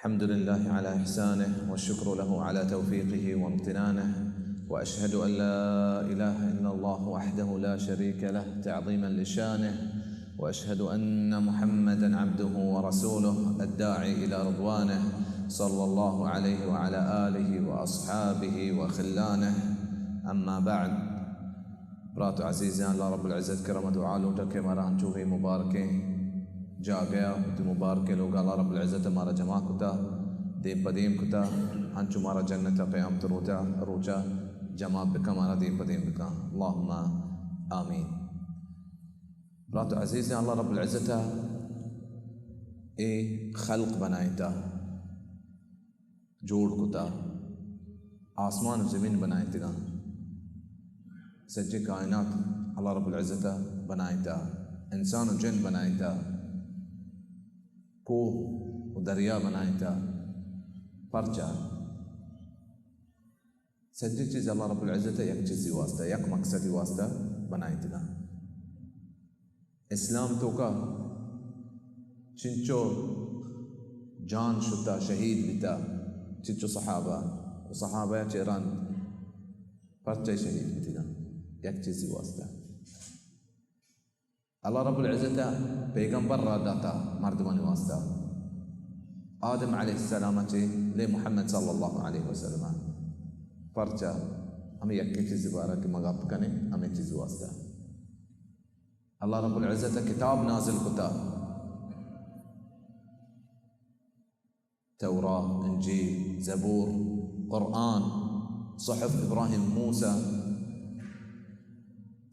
الحمد لله على إحسانه، والشكر له على توفيقه وامتنانه، وأشهد أن لا إله إلا الله وحده لا شريك له تعظيما لشانه، وأشهد أن محمدا عبده ورسوله الداعي إلى رضوانه، صلى الله عليه وعلى آله وأصحابه وخلانه. أما بعد. برات عزیزاں، اللہ رب العزت کرم ءَ دعا لوٹاں کہ مارا انچو اے مبارکیں جاگہ ءَ، وتی مبارکیں لوگ ءَ اللہ رب العزت ءَ مارا جمع کتا، دیم پہ دیم کتا، انچو مارا جنت ءَ قیامت روچا، روچا جمع بکا، مارا دیم پہ دیم بکا۔ اللہم آمین۔ برات عزیزاں، اللہ رب العزت ءَ اے خلق بنائیتا، جوڑ کتا، آسمان و زمین بنائینتگاں، سجیں کائنات اللہ رب العزت ءَ بنائینتا، انسان و جن بنائینتا، کوہ و دریا بنائینتا۔ پرچا؟ سجیں چیز اللہ رب العزت ءَ یک چیزی واسطہ، یک مقصدی واسطہ بنائینتگاں۔ اسلام توکا چنچو جان شتا، شہید بیتا، چنچو صحابہ و صحابہ چہ رند پرچہ شہید بیتگاں؟ یک چیزی واسطہ۔ اللہ رب العزت ءَ پیغمبر را داتا مردمانی واسطہ، آدم علیہ السلام چہ لے محمد صلی اللہ علیہ وسلم۔ پرچا؟ ہمیں یکے چیزی بارہ کہ ما گپ کنیں، ہمیں چیزی واسطہ۔ اللہ رب العزت ءَ کتاب نازل کتا، توراہ، انجیل، زبور، قرآن، صحف ابراہیم، موسیٰ،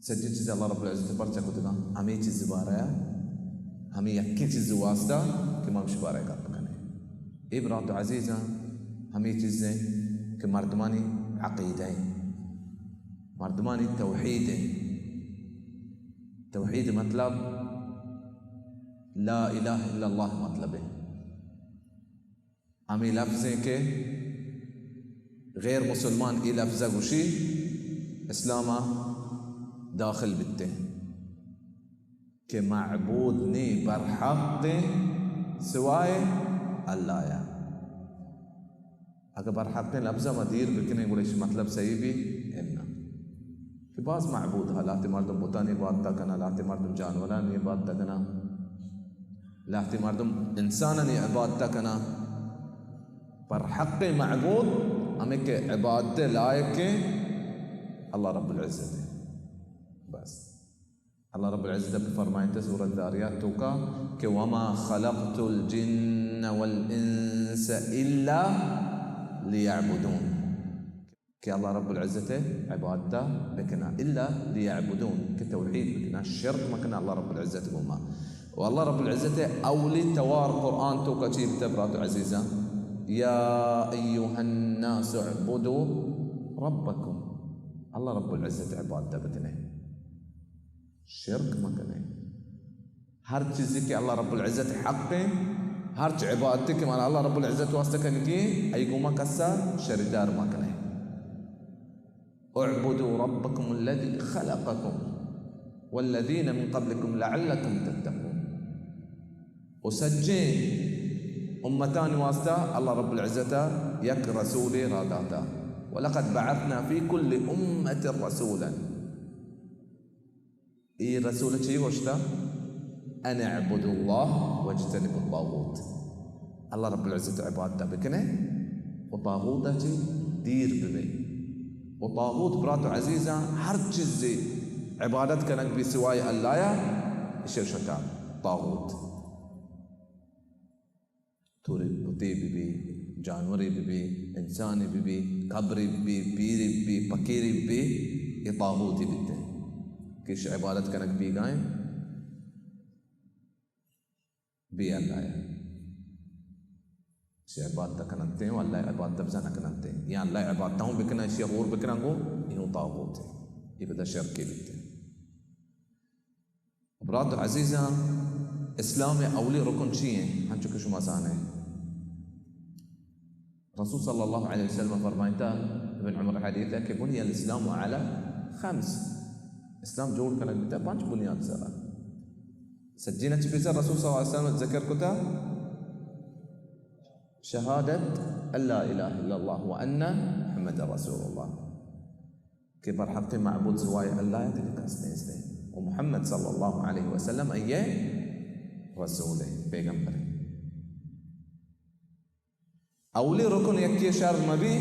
سجیں چیز اللہ رب العزت ءَ پرچا کتگاں؟ ہمیں چیز بارہ، ہمیں یکیں چیز واسطہ کہ ما ہمش بارہ گپ کنیں۔ اے برات عزیزاں، ہمیں چیزیں کہ مردمانی عقیدہ ہیں، مردمانی توحید ہیں۔ توحید مطلب لا الہ الا اللہ مطلب ہے۔ ہمیں لفظیں کہ غیر مسلمان اے لفظ گوشی، اسلام داخل بیتے کہ معبود نی برحق سوائے اللہ یا۔ اگہ برحقیں لفظ ما دیر بکنیں، گڑا اش مطلب صحیح بی؟ اناں۔ کہ باز معبود ہا، لہتے مردم بتانی عبادت کناں، لہتے مردم جانورانی عبادت کناں، لہتے مردم انسانانی عبادت کناں۔ پر حق معبود ہمیں کہ عبادت لائق اللہ رب العزت ہے۔ بس۔ اللہ رب العزت فرمائیت سورۃ ذاریات توکا کہ وما خلقت الجن والانس الا لیعبدون، کہ اللہ رب العزت عبادت بکنا، الا لیعبدون، کہ توحید بکنا، شرک مکنا اللہ رب العزت گوما۔ و اللہ رب العزت اولی توار قرآن توکا چی بیتا برات عزیزاں؟ یا ایها الناس اعبدوا ربکم، اللہ رب العزت عبادت بکنے۔ شرک مکنے۔ ہر چیزی کہ اللہ رب العزت حق ہیں، ہر چ عبادتی کہ مانا اللہ رب العزت واسطہ کنگی، ای گوما کسا شریدار مکنے۔ اعبدوا ربکم الذی خلقکم والذین من قبلکم لعلکم تتقون۔ و سجیں امتان واسطہ اللہ رب العزت یک رسول را داتا۔ ولقد بعثنا فی کل امة رسولا۔ اے رسول چی گوشتا؟ ان اعبدوا اللہ واجتنبوا الطاغوت۔ اللہ رب العزت عبادت بکنے و طاغوت چی دیر ببے۔ و طاغوت برات عزیزاں ہر چیزی عبادت کنگ بی سوائے اللہ یا، اشی شتا طاغوت۔ تورے بتے ببی، جانورے ببی، انسانے ببی، قبرے ببی، پیرے ببی، پکیرے ببی، اے طاغوتی بیتے کہ اش عبادت کنگ بیگائیں بے اللہ یا۔ اش عبادت کننتے و اللہ عبادت بزن کننتے۔ یا اللہ عبادت ہوں بکنا، اشی ہور بکنا گو، اینو طاغوت ہے۔ یہ بدا شرکے بیتے۔ برات عزیزاں، اسلام اولی رکن چی ہیں؟ ہنچو کہ شما زانے، رسول صلی اللہ علیہ وسلم فرمائتا، ابن عمر حدیث ہے کہ بنی الاسلام علی خمس، اسلام جوڑ کنگ بیتا پنچ بنیاد سرا۔ سجین چ پیسر رسول صلی اللہ علیہ وسلم ذکر کتا، شهادة أن لا إله إلا الله وأن محمد رسول الله، کہ برحق معبود سوائے اللہ ءَ دگہ کس نیست ءُ محمد صلی اللہ علیہ وسلم آئی ءِ رسول ءُ پیغمبر ءَ۔ اولی رکن یکے شر مبی،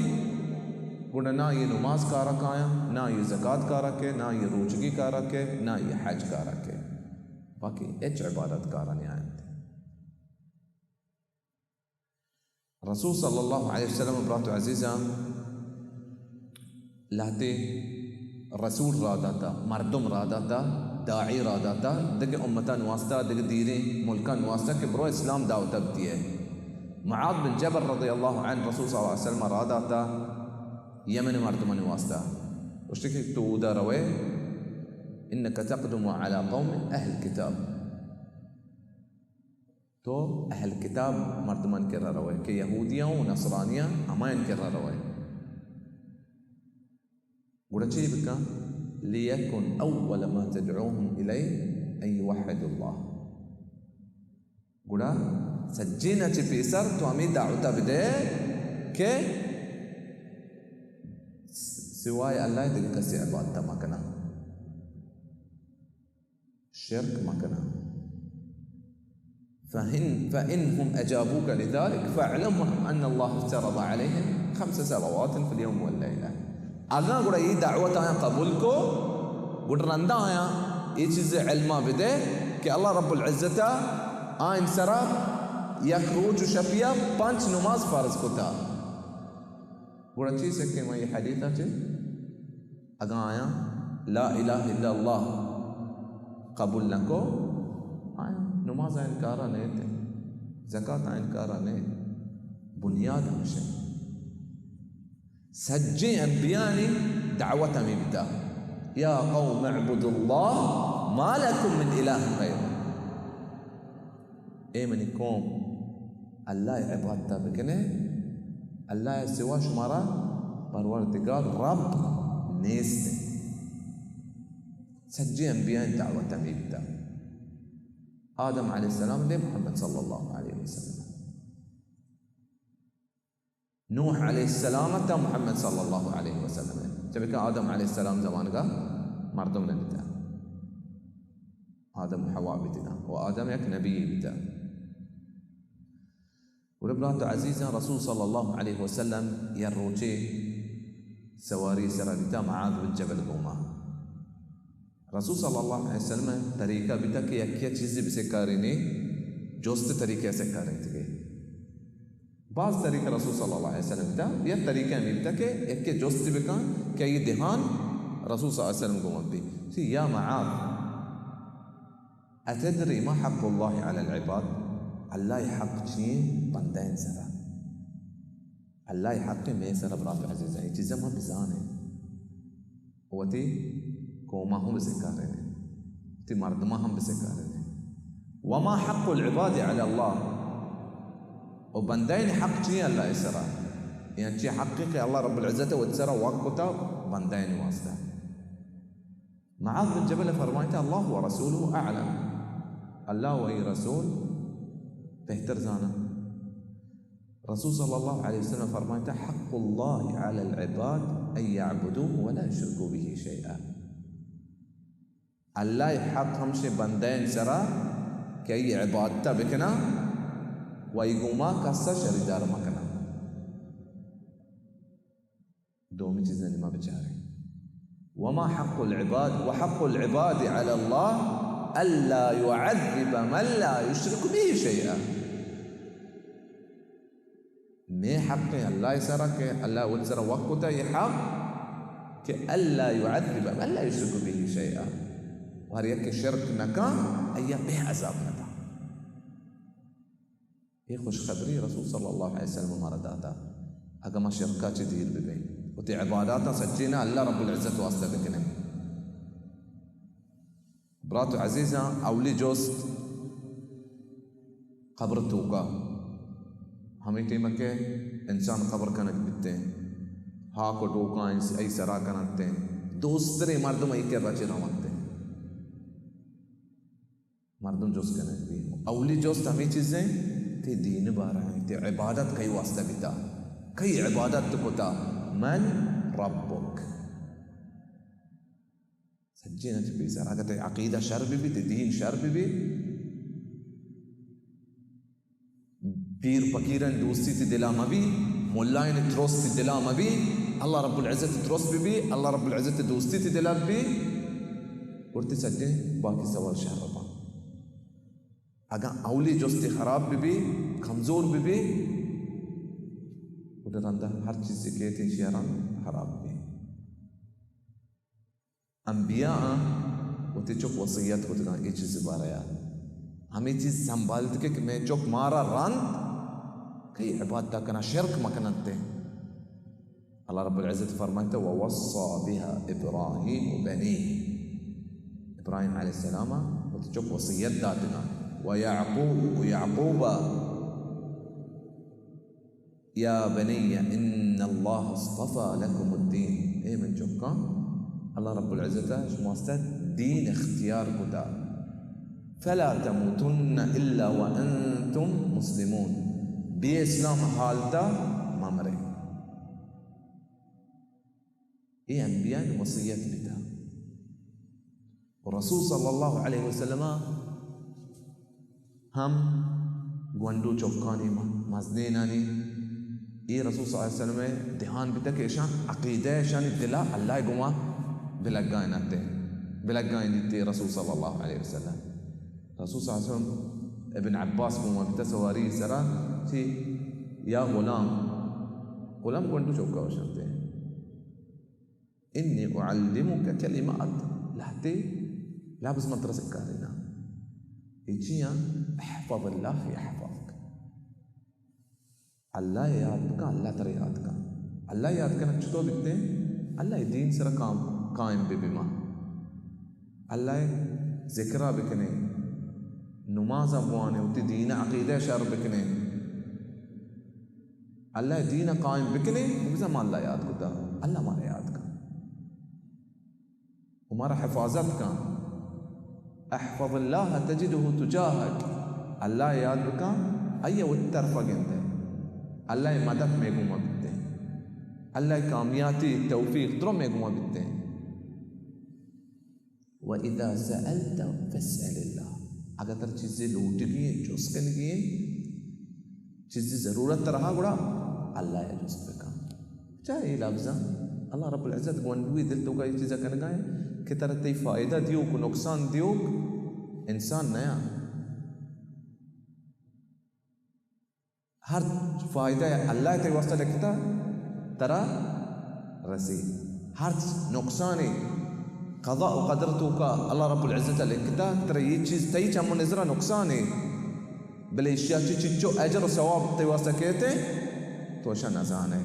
گڑا نہ آئی نماز کارا کایاں، نہ آئی زکات کارا کئے، نہ آئی روچگی کارا کئے، نہ آئی حج کارا کئے، باقی ہچ عبادت کارا نیاینت۔ رسول صلی اللہ علیہ وسلم، برات عزیزاں، لہتے رسول را داتا، مردم را داتا، داعی را داتا، دگہ امتان واسطہ، دگہ دیریں ملکان واسطہ کہ برو اسلام دعوت بدیے۔ معاذ بن جبل رضی اللہ عنہ رسول صلی اللہ علیہ وسلم را داتا یمن مردمان واسطہ۔ گوشتے کہ تو اودا روے، انک تقدم علی قوم اہل کتاب۔ تو اہل کتاب مردمان کرا روئے کہ یہودیاں و نصرانیاں ہمایان کرا روئے۔ گڑا چی بکن؟ لیکن اول ما تدعوهم الیہ ان یوحدوا اللہ۔ گڑا سجینا چی پیسر تو ہمیں دعوتا بدے کہ سوائے اللہ دگہ کسی عبادتا مکنا۔ شرک مکناں۔ فإن، فإن هم أجابوك لذلك فاعلم أن الله افترض عليهم خمس صلوات في اليوم والليلة۔ اگاں گڑا اے دعوت آیاں قبول کو، گڑا رندا آیاں اے چیز علما بدے کہ اللہ رب العزت آئین سرا یک روچ و شپیا پنچ نماز فرض کتا۔ گڑا چی سکیں ما اے حدیثا چہ؟ اگاں آیاں لا الہ الا اللہ قبول نہ کو، آیاں نماز آئین کارا نیت، زکات آئین کارا نیت۔ بنیاد ہمشہ سجیں انبیانی دعوت ہمیں بتا، یا قوم اعبدوا اللہ ما لکم من الہ غیرہ۔ اے منی قوم، اللہ ءِ عبادت ءَ بکنے، اللہ ءِ سوا شمارا پروردگار رب نیست۔ سجے انبیاء دعوت ہمیں بیتا۔ آدم علیہ السلام لے محمد صلی اللہ علیہ وسلم۔ نوح علیہ السلام تا محمد صلی اللہ علیہ وسلم۔ چبکہ آدم علیہ السلام زمانگا مردم نبیتا۔ آدم و حوا بیتنا۔ و آدم یک نبی بیتا۔ گڑا برات عزیزاں، رسول صلی اللہ علیہ وسلم یا روچے سواری سرا بیتا معاذ بن جبل گوما۔ رسول صلی اللہ علیہ وسلم طریقہ بیتا کہ یکیا چیزی بسکارینی، جست طریقہ سکارینتگے۔ باز طریقہ رسول صلی اللہ علیہ وسلم بیتا، یا طریقہ ہمیں بیتا کہ یکے جست بکن کہ یہ دہان رسول صلی اللہ علیہ وسلم گوما بی۔ چی یا معاذ، اتدری ما حق اللہ علی العباد؟ اللہ حق چین بندہ سرا؟ اللہ حق میں سرا برات عزیزاں، یہ چیزیں ما بزانیں۔ وتی قوما ہم بسکارینیں، وتی مردما ہم بسکارینیں۔ وما حق العباد علی اللہ؟ و بندین حق چی اللہ سرا؟ یعنی چی حقی کہ اللہ رب العزت وت سرا وقت کتا بندین واسطہ؟ معاذ بن جبل فرمائتا، اللہ و رسولہ اعلم، اللہ و ای رسول بہتر زانا۔ رسول صلی اللہ علیہ وسلم فرمائتا، حق اللہ علی العباد ان یعبدوہ ولا یشرکوا بہ شیئا۔ اللہ حق ہمشے بندین سرا کہ ای عبادتا بکنا و ای گوما کسا شریدار مکنا۔ دومی چیزانی ما بچاریں۔ وما حق العباد، وحق العباد علی اللہ الا یعذب من لا یشرک بہ شیئا۔ میں حق اللہ سرا کہ اللہ وت سرا وقت کتا یہ حق کہ الا یعذب من لا یشرک بہ شیئا۔ و ہر یک شرک نکا، ایا بے عذاب ندا۔ اے خوشخبری رسول صلی اللہ علیہ وسلم مارا داتا۔ اگہ ما شرکا چہ دیر ببیں، وتی عباداتاں سچینا اللہ رب العزت واسطہ بکنیں۔ برات عزیزاں، اولی جست قبر توکا، ہمیں ٹیم کہ انسان قبر کنگ بیتے، ہاک و ڈوکاں ای سرا کنتے، دوستریں مردم ای کرا چہ رونتے۔ مردم جست کنگ بی۔ اولی جست ہمیں چیزیں، تی دین بارہ ہیں، تئی عبادت کئی واسطہ بیتا؟ کئی عبادت کتا؟ من ربک؟ سجیناں چہ پیسر، اگاں تئی عقیدہ شر بہ بی، تئی دین شر بہ بی، پیر پکیرانی دوستی تئی دلا مہ بی، ملایانی ترس تئی دلا مہ بی، اللہ رب العزت ترس بہ بی، اللہ رب العزت دوستی تئی دلا بہ بی، گڑا تئی سجیں باقی سوال شر باں۔ اگاں اولی جستی خراب بہ بی، کمزور بہ بی، گڑا رندا ہر چیزے کہ تئی شیران خراب بی۔ انبیاء آں وتی چک وصیت کتگاں اے چیز بارہ ءَ۔ ہمے چیز سنبھالت کہ، کہ مئے چک مارا رند کئی عبادت کناں، شرک مکننت۔ اللہ رب العزت فرمائتا، ووصى بها ابراہیم بنیہ۔ ابراہیم علیہ السلام وتی چک وصیت داتگاں۔ ویعقوب، و یعقوب یا بنی ان اللہ اصطفی لکم الدین، اے من چکاں، اللہ رب العزت ءَ شما واسطہ دین اختیار کتا، فلا تموتن الا وانتم مسلمون، بے اسلام حالتا مہ مرے۔ اے انبیاء وصیت بیتا۔ و رسول صلی اللہ علیہ وسلم ہم گونڈو چکانی م-، مزنینانی اے رسول صلی اللہ علیہ وسلم دھیان بیتا کہ اشان عقیدہ اشانی دلا اللہ گما بلگائیں نتے، بلگائیں دیتے رسول صلی اللہ علیہ وسلم۔ رسول صلی اللہ علیہ وسلم ابن عباس گما بیتا سواری سرا چی یا غلام، غلام گونڈو چکا وشنتے۔ انی اعلمک کلمات، لہتے لبز من ترا سکاریناں۔ اے چیاں؟ احفظ اللہ یحفظک۔ اللہ ءَ یاد بکن، اللہ ترا یاد کن۔ اللہ ءَ یاد کنگ چطور بیتے؟ اللہ ءِ دین سرا قام-، قائم بہ بی ما۔ اللہ ءِ ذکرا بکنے، نمازا بوانے، وتی دین عقیدہ شر بکنے۔ اللہ ءِ دین ءَ قائم بکنیں، بزاں ما اللہ یاد کتا، اللہ مارا یاد کن۔ و مارا حفاظت کن۔ احفظ اللہ تجدہ تجاہک۔ اللہ یاد بکن، آئی ءَ وتی طرفا گندے۔ اللہ ءِ مدد مئے گوما بیتے۔ اللہ ءِ کامیاتی توفیق درو مئے گوما بیتے۔ و اذا سألت فاسأل اللہ، اگر ترا چیزے لوٹگی ایں، جست کنگی ایں، چیزے ضرورت ترا ہا، گڑا اللہ ءَ جست بکن۔ چا اے لبزاں اللہ رب العزت گونڈوی دل توکا اے چیزا کنگا ایں کہ ترا تئی فائدہ دیوک و نقصان دیوک انسان نیا۔ ہر فائدہ اللہ تئی واسطہ لکھتا ترا رسی، ہر نقصان قضا و قدر توکا اللہ رب العزت لکھتا ترا یہ چیز تئی چم و نظرا نقصان ہے، بلے اشیا چی چچو اجر و ثواب تئی واسطہ کہتے تو اشا نزانے،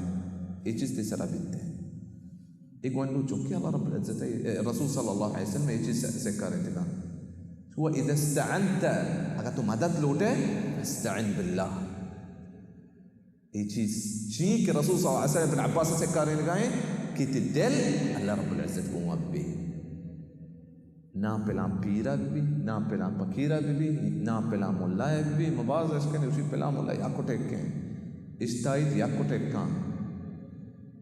یہ چیز تئی سرا بیتے۔ اے گونڈو چکے اللہ رب العزت ءَ، اے، رسول صلی اللہ علیہ وسلم اے چیز سے، سکارینتگاں۔ و اذا استعنت، اگر تو مدد لوٹے، فاستعن باللہ۔ اے چیز چی کہ رسول صلی اللہ علیہ وسلم ابن عباس سکارینگا ایں کہ تئی دل اللہ رب العزت گوں بی۔ نا پلان پیرا بی، نا پلان پکیرا بی، نا پلان ملائے بی، مباز اشکنے اسی پلان ملائے یا کٹکیں، اشتائیت یا کٹکاں۔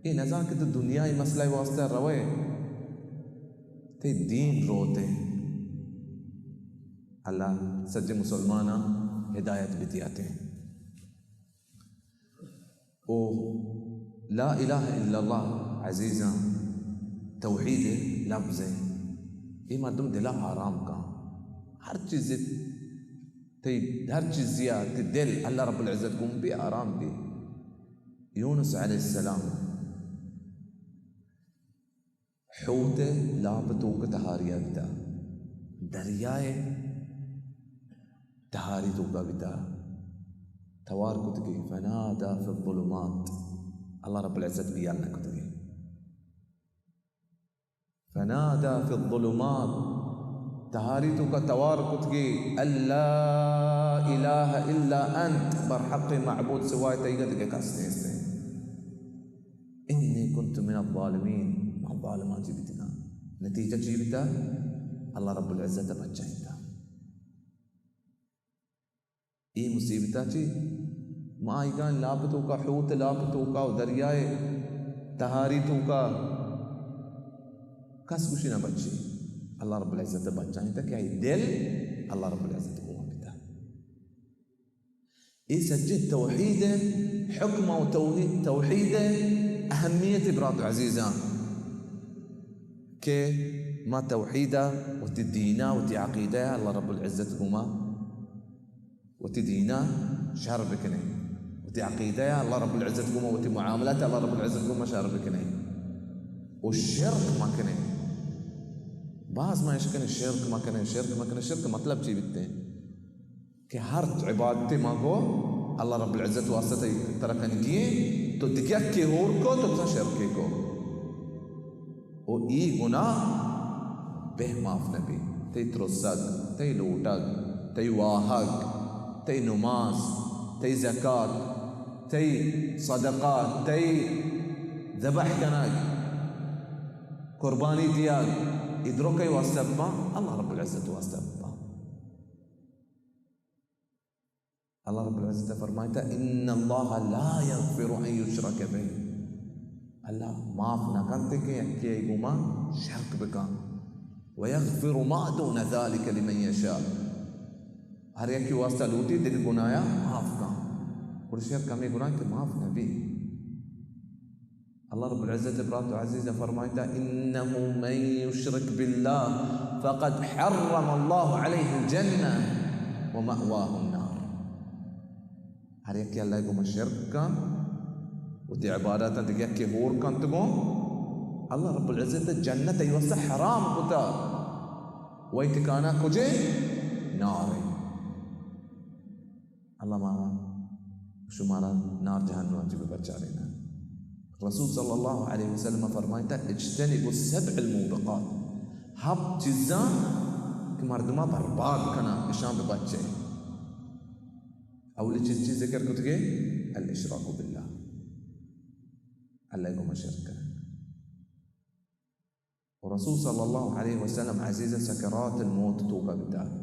اے نزان کہ تو دنیای مسئلہ واسطہ روئے، تئی دین روتے۔ اللہ سجے مسلماناں ہدایت بدیاتے۔ او لا الہ الا اللہ عزیزاں، توحید لبز ہے، اے مردم دلا آرام کن۔ ہر چیز تئی، ہر چیزیا تئی دل اللہ رب العزت گوں بی آرام بی۔ یونس علیہ السلام حوت لاپ توک تہاریا بیتا، دریائے تہاری توکا بیتا، توار کتگی، فنادى في الظلمات، اللہ رب العزت بیان نہ کتگی۔ فنادى في الظلمات، تہاری توکا توار کتگی، أن لا إله إلا أنت، برحق معبود سوائے تئیگا دگہ کس نیست۔ إني كنت من الظالمين، ما ظالماں چی بیتگاں۔ نتیجہ چی بیتا؟ اللہ رب العزت بچائینتا۔ اے مصیبتا چی؟ ماہیگان لاپ توکا، حوت لاپ توکا و دریائے تہاری توکا، کس گوشی نہ بچی۔ اللہ رب العزت بچائیں تاکہ آئی دل اللہ رب العزت گوما بتا۔ اے سجیں توحید ءِ حکم و توحید، توحید ءِ اہمیت، برات و عزیزاں، کہ ما توحید ءَ، وتی دین ءَ، وتی عقیدہ ءَ اللہ رب العزت گوما وتی دین ءَ شر بکنیں، وتی عقیدہ ءَ اللہ رب العزت گوما، وتی معاملات ءَ اللہ رب العزت گوما شر بکنیں و شرک مکنیں۔ باز ما اشکنیں شرک مکنیں، شرک مکنیں، شرک مطلب چی بیتیں؟ کہ ہر عبادتے ما کو اللہ رب العزت واسطہ تئی ترا کنگی ایں، تو دگہ کے ہور کو، تو بزاں شرکے کو۔ و ای گناہ بہ معاف نبی۔ تئی ترسگ، تئی لوٹگ، تئی واہگ، تئی نماز، تئی زکات، تئی صدقہ، تئی ذبح کنگ، قربانی دیگ، ای درو کئی واسطہ بباں؟ اللہ رب العزت واسطہ بباں۔ اللہ رب العزت فرمائتا، ان اللہ لا یغفر ان یشرک بہ، اللہ معاف نہ کنت کہ یکے گوما شرک بکن، ویغفر ما دون ذلک لمن یشاء، ہر یکے واسطہ لوٹی دگہ گناہا معاف کن، گڑا شرک ہمے گناہ کہ معاف نبی۔ اللہ رب العزت، برات و عزیز، فرمائتا، انه من یشرک باللہ فقد حرم اللہ علیہ الجنہ ومأواہ النار۔ ہر یکے اللہ گوما شرک کن، وتی عبادتاں دگہ یکے ہور کنت گوں، اللہ رب العزت جنت ای واسطہ حرام کتا، وئی ٹکانہ کجے؟ نارے۔ اللہ ما شمارا نار جہنم چی بہ بچارینا۔ رسول صلی اللہ علیہ وسلم فرمائتا، اجتنبوا السبع الموبقات، ہفت چیزاں کہ مردما برباد کنا، اشاں بہ بچے۔ اولی چیز چی ذکر کتگے؟ الاشراک باللہ، اللہ گوما شرک کرنا۔ و رسول صلی اللہ علیہ وسلم عزیز سکرات الموت توکا بیتا،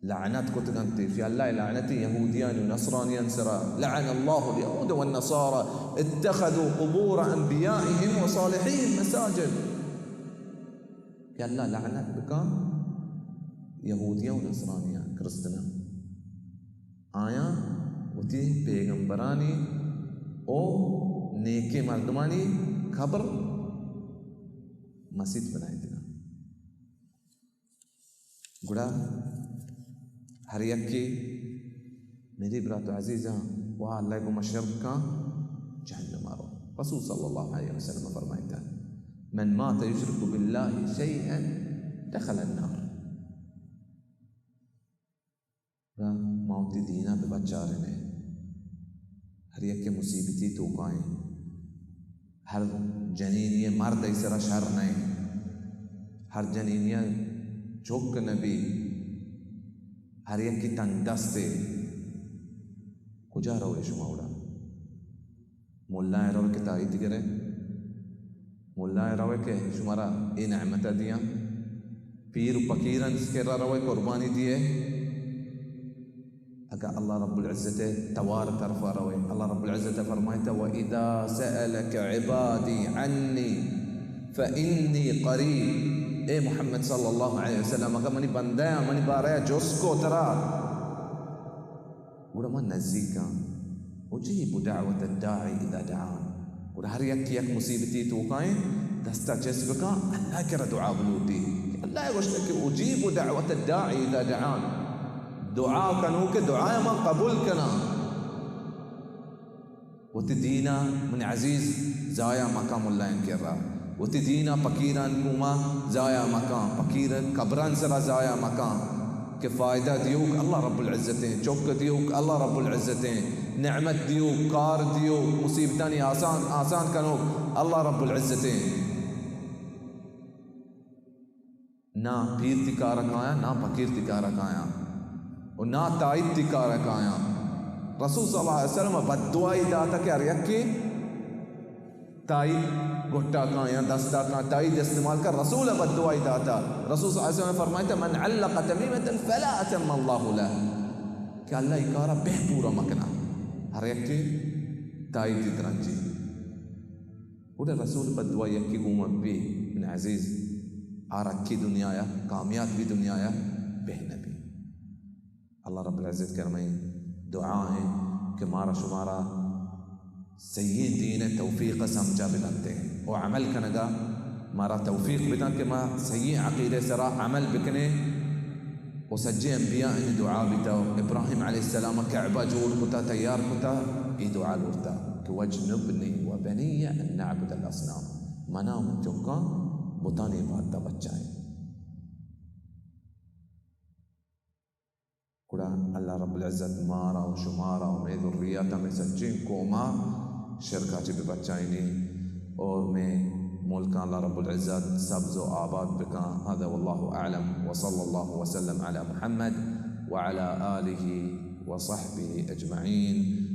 لعنت کتگنت، فی اللہ لعنتی یہودیان و نصرانیان سرا، لعن اللہ الیہود والنصارى اتخذوا قبور انبیائهم و صالحیهم مساجد۔ کہ اللہ لعنت بکن یہودیاں و نصرانیاں، کرستناں، آیاں وتی پیغمبرانی او نیکیں مردمانی قبر مسیت بنائینتگاں۔ گڑا ہر یکے میری برات و عزیزاں، وا اللہ گوما شرک کن، جہنم ءَ رو۔ رسول صلی اللہ علیہ وسلم فرمائتا، من مات یشرک باللہ شیئا دخل النار۔ گڑا ما وتی دینا بہ بچارنے، ہر یکے مصیبتی توکائیں۔ ہر جنینی مرد ای سرا شر نئے، ہر جنینی چک نبی، ہر یکی تنگ دستے۔ کجا روئے شما وڑا؟ ملائے روئے کہ تائید گرے، ملائے روئے کہ شمارا اے نعمت دیاں، پیر و فقیران کرا روئے قربانی دیئے۔ اگاں اللہ رب العزت توار طرفا روئے، اللہ رب العزت فرمائتا، وَإِذَا سَأَلَكَ عِبَادِي عَنِّي فَإِنِّي قَرِيبٌ۔ اے محمد صلی اللہ علیہ وسلم، اگاں منی بندیاں منی بارہ جست کو ترا، گڑا من نزیکاں، اجیب دعوت الداعی اذا دعان۔ گڑا ہر یک یک مصیبتی توکائیں دستا چست بکاں، اللہ کرا دعا بلوٹی۔ اللہ گوشتا کہ اجیب دعوت الداعی اذا دعان۔ دعا کنوکے دعا من قبول کناں۔ وتی دینا من عزیز ضائع مکاں ملائیں کرا، وتی دینا پکیران گوما ضائع مکاں، پکیر قبران سرا ضائع مکاں کہ فائدہ دیوک اللہ رب العزتیں، چک دیوک اللہ رب العزتیں، نعمت دیوک، کار دیوک، مصیبتانی آسان، آسان کنوک اللہ رب العزتیں۔ نا پیر تی کارا کایاں، نا پکیر تی کارا کایاں، و نا تائید تی کارا کایاں۔ رسول صلی اللہ علیہ وسلم بددعائی داتا کہ ہر یکے تائید گٹا کایاں، دستا کایاں، تائید استعمال کن۔ رسول بددعائی داتا۔ رسول صلی اللہ علیہ وسلم فرمائتا، من علق تمیمة فلا أتم الله له۔ کہ اللہ ای کارا بہ پورا مکنا، ہر یکے تائیدی درنجی۔ گڑا رسول پہ دعا یکی گوما بی، من عزیز، آرکی دنیا یا کامیاب بی دنیا یا بہ نبی۔ اللہ رب العزت کرمیں دعا ہیں کہ مارا شمارا صحیح دین توفیق سمجھا بدنتے و عمل کنگا مارا توفیق بدن کہ ما صحیح عقیدے سرا عمل بکنے۔ و سجے انبیاء انی دعا بیتا، و ابراہیم علیہ السلام کعبہ جوڑ کتا، تیار کتا، ای دعا لوٹتا کہ واجنبنی و بنی ان نعبد الاصنام، منا من چکاں بتانی عبادتا بچائیں۔ گڑا اللہ رب العزت مارا و شمارا و مئے ذریات ء مئے سجیں قوما شرکا چہ بہ بچائینی اور مئے ملکاں اللہ رب العزت سبز و آباد بکاں۔ هذا والله اعلم وصلى الله وسلم على محمد وعلى آله وصحبه اجمعين۔